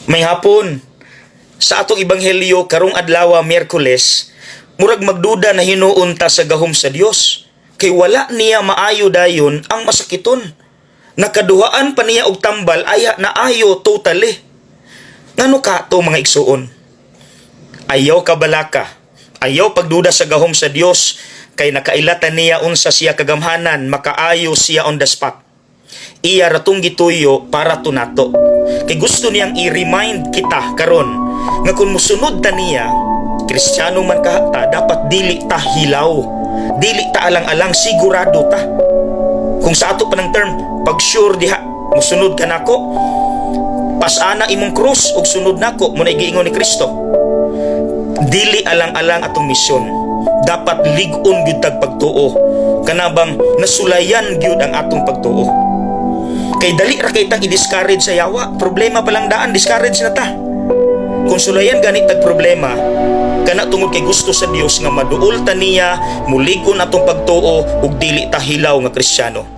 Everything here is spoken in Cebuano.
Maayong hapon. Sa atong ebanghelyo karong adlaw, Miyerkules, murag magduda na hinuon ta sa gahom sa Dios. Kay wala niya maayo dayon ang masakiton. Nakaduhaan pa niya og tambal ayha naayo totally. Ngano ka to, mga igsuon? Ayaw kabalaka. Ayaw pagduda sa gahom sa Dios kay nakailatan niya unsa siya kagamhanan, makaayo siya on the spot. Iya ratong gituyo para to nato. Kay gusto niyang i-remind kita karon nga kung musunod ta niya, Kristiyano man ka ta, dapat dili ta hilaw. Dili ta alang-alang, sigurado ta. Kung sa ato pa ng term, pag sure diha, musunod ka nako, pasana imong krus ug sunod nako, mao na giingon ni Kristo. Dili alang-alang atong misyon. Dapat lig-on gyud tag pagtuo. Kanabang nasulayan gyud ang atong pagtuo. Kay dali ra kay tang i-discourage sa yawa. Problema pa lang daan, discourage na ta. Kung sulayan gani tag problema, kana tungod kay gusto sa Dios nga maduol ta niya, mulig-on atong pagtuo ug dili ta hilaw nga Kristiyano.